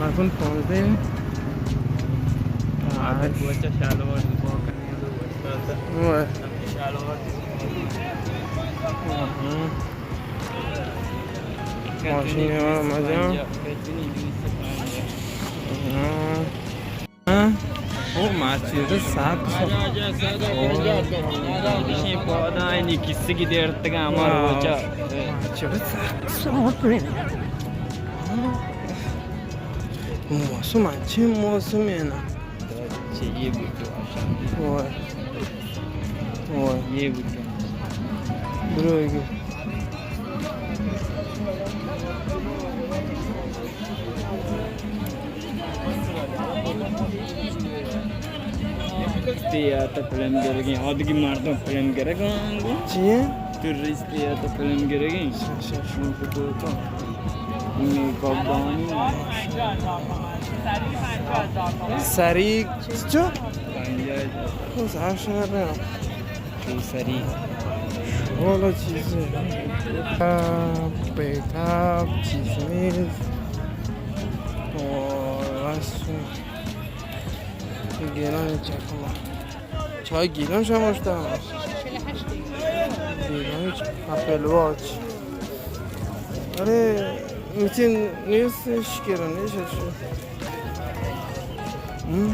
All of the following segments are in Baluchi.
اکن پونزدہ۔ آج۔ ماشین ءَ مزہ۔ ہاں۔ ہاں؟ او ماچی تو ساک سو۔ او۔ پودا اینی کسی کی دیر تک ہمار ہاں۔ بچا۔ ماچی تو ساک سو۔ موسم اچھے موسم ہے نا۔ اچھے یہ بھی تو آشان۔ اوئے۔ اوئے۔ یہ بھی تو۔ برو یہ۔ تیاتہ فلم گرگیں، آدگی مردم فلم گرگاں۔ چی ہے؟ ترستے آتہ فلم گرگیں۔ اچھا، اچھا۔ شوق تو تو۔ میک اپ دانی۔ سری چو؟ پنجاہ۔ تو زار شہر رہا۔ تو سری۔ والا چیزیں۔ پیک اپ، چیز میز۔ اور بس۔ گیلانی چکما۔ چای گیلان شما اشتا؟ گیلان چ-، اپل واچ۔ ارے، مچین نیست، شکر نیست، شو۔ ہم؟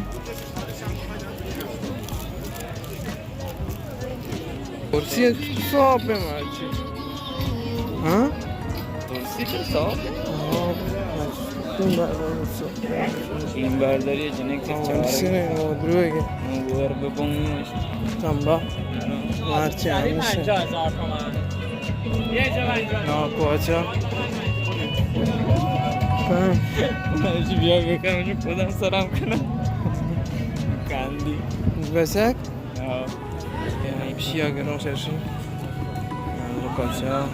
کرسی صاف ہے ماچی۔ ہاں؟ کرسی تو صاف ہے۔ ہاں۔ تین بار صاف۔ تین بار داری جنے کے ہاں، چار۔ کرسی نے وہ دروے کے۔ وہ ور بپنگ۔ تمبا۔ ہاں۔ مارچی ہمیشہ۔ نا کو اچھا۔ ہاں۔ ماشی بیا بکن، مجھے خودم سلام کنا۔ کاندی۔ بس ایک؟ ہاں۔ پیپسی آ گروں ششی۔ لوکاسا۔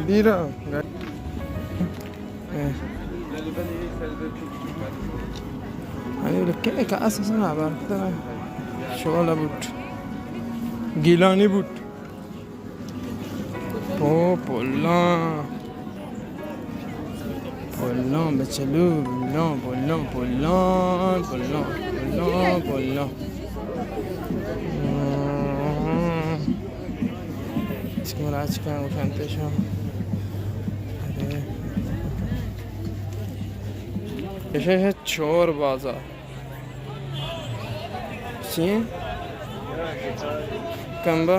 بیرا۔ ہمے لکھے کہ اساساً ہبر کتگ شولا بوٹ، گیلانی بوٹ۔ او پلاں، پلاں بچلو، پلاں، پلاں، پلاں، پلاں، پلاں، پلاں۔ ہم۔ چکمراچ کن گوشنتے شو۔ ارے۔ ایشی چور بازار۔ چی؟ کمبا؟